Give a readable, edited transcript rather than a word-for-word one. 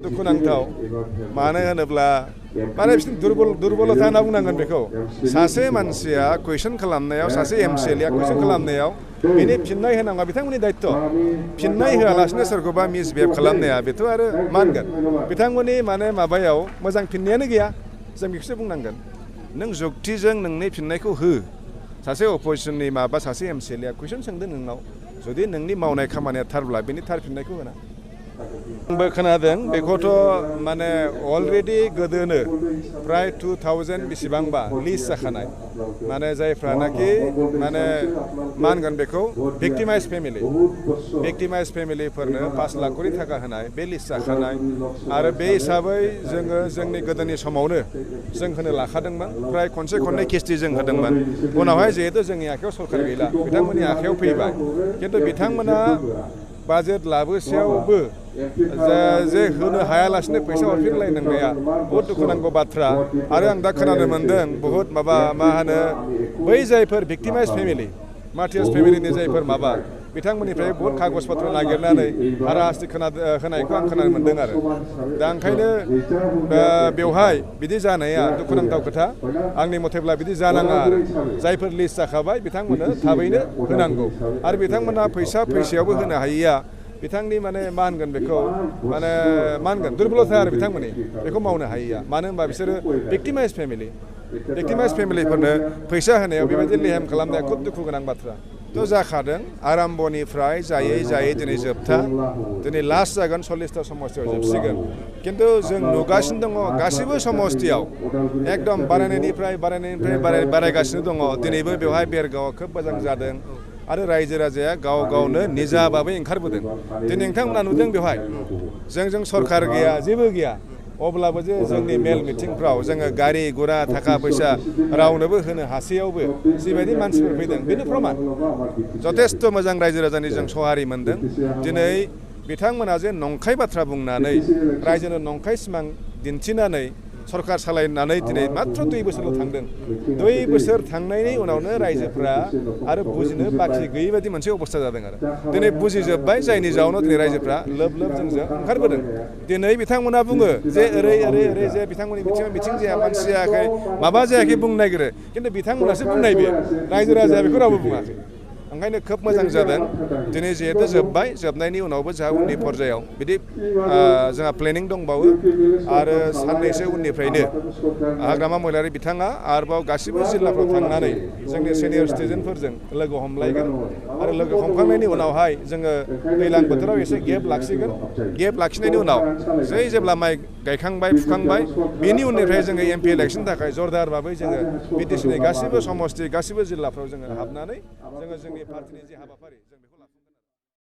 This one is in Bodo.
दुखुनांथाव मानो होनोब्ला माने दुरबलता होनना बुंनांगोन बेखौ सासे मानसिया कुइसन खालामनायाव सासे एमसिएलए कुइसन खालामनायाव बेनि फिननाय होनांगौआ बिथांमोननि दायित्व फिननाय होआलासिनो सोरखौबा मिसबिहेभ खालामनाया बेथ' आरो मा होनगोन बिथांमोननि माने माबायाव मोजां फिननायानो गैया जों बेखौसो बुंनांगोन नों जुक्तिजों नोंनि फिननायखौ हो सासे अपोजिसननि माबा सासे एमसिएलए कुइसन सोंदों नोंनाव जुदि नोंनि मावनाय खामानिया थारब्ला बेनि थार फिननायखौ होना आंबो खोनादों बेखौथ' माने अलरेडि गोदोनो प्राय 2000 बेसेबांबा लिस्ट जाखानाय माने जायफ्रानाखि माने मा होनगोन बेखौ भिक्टिमाइज फेमिलिफोरनो 5 लाख करि थाखा होनाय बे लिस्ट जाखानाय आरो बे हिसाबै जोङो जोंनि गोदोनि समावनो जों होनो लाखादोंमोन प्राय खनसे खननै किस्ति जों होदोंमोन उनावहाय जिहेतु जोंनि आखायाव सरकार गैला बिथांमोननि आखायाव फैबाय खिन्थु बिथांमोना बाजेट लाबोसेयावबो जे होनो हायालासिनो फैसा हरफिनलायनांनाया बहुत दुखुनांथाव बाथ्रा आरो आं दा खोनानो मोनदों बहुत माबा मा होनो बै जायफोर भिक्टिमाइज फेमिलि मार्टियार्स फेमिलिनि जायफोर माबा बिथांमोननिफ्राय बहुत कागज पत्र नागिरनानै हाराहास्ति होनायखौ आं खोनानो मोनदों आरो दा ओंखायनो बेवहाय बिदि जानाया दुखुनांथाव खोथा आंनि मथेब्ला बिदि जानाङा आरो जायफोर लिस्ट जाखाबाय बिथांमोननो थाबैनो होनांगौ आरो बिथांमोना फैसायावबो होनो हायैया बिथांनि माने मा होनगोन बेखौ माने मा होनगोन दुरबलथा आरो बिथांमोननि बेखौ मावनो हायैया मानो होनबा बिसोरो भिक्टिमाइज फेमिलिफोरनो फैसा होनायाव बेबायदि लेहेम खालामनाया खुब दुखु गोनां बाथ्रा थ' जाखादों आराम्भनिफ्राय जायै दिनै जोबथा दिनै लास्ट जागोन 40टा समस्तियाव जोबसिगोन खिन्थु जों नुगासिनो दङ गासिबो समस्तियाव एकदम बारायनायनिफ्राय बारायगासिनो दङ दिनैबो बेवहाय बेरगावआ खोब मोजां जादों आरो रायजो राजाया गाव गावनो निजाबाबो ओंखारबोदों दिनै नोंथांमोना नुदों बेवहाय जों सरकार गैया जेबो गैया अब्लाबो जे जोंनि मेल मिटिंफ्राव जोङो गारि गुरा थाखा फैसा रावनोबो होनो हासेयावबो जिबायदि मानसिफोर फैदों बेनो प्रमान जथेस्थ' मोजां रायजो राजानि जों सहारि मोनदों दिनै बिथांमोना जे नंखाय बाथ्रा बुंनानै रायजोनो नंखाय सिमां दिन्थिनानै सरकार सालायनानै दिनै मात्र 2 बोसोरल' थांदों 2 बोसोर थांनायनि उनावनो रायजोफ्रा आरो बुजिनो बाखि गैयै बायदि मोनसे अबस्था जादों आरो दिनै बुजिजोब्बाय जायनि जाउनाव दिनै रायजोफ्रा लोब जोंजों ओंखारबोदों दिनै बिथांमोना बुङो जे ओरै जे बिथांमोननि मिथिं जाया मानसि जायाखै माबा जायाखै बुंनो नागिरो खिन्थु बिथांमोनासो बुंनाय बे रायजो राजाया बेखौ रावबो बुङाखै ओंखायनो खोब मोजां जादों दिनै जिहेतु जोब्बाय जोबनायनि उनावबो जोंहा उननि पर्यायाव बिदि जोंहा प्लेनिं दंबावो आरो साननैसो उननिफ्रायनो हाग्रामा महिलारि बिथाङा आरोबाव गासिबो जिल्लाफ्राव थांनानै जोंनि सिनियर सिटिजेनफोरजों लोगो हमलायगोन आरो लोगो हमखांनायनि उनावहाय जोङो दैज्लां बोथोराव एसे गेप लाखिगोन गेप लाखिनायनि उनाव जेब्ला माइ गायखांबाय फुखांबाय बेनि उननिफ्राय जोङो एमपि इलेक्सननि थाखाय जरदार भाबै जोङो बिटिसिनि गासिबो समस्ति गासिबो जिल्लाफ्राव जोङो हाबनानै जोङो जोंनि पार्टिनि जे हाबाफारि जों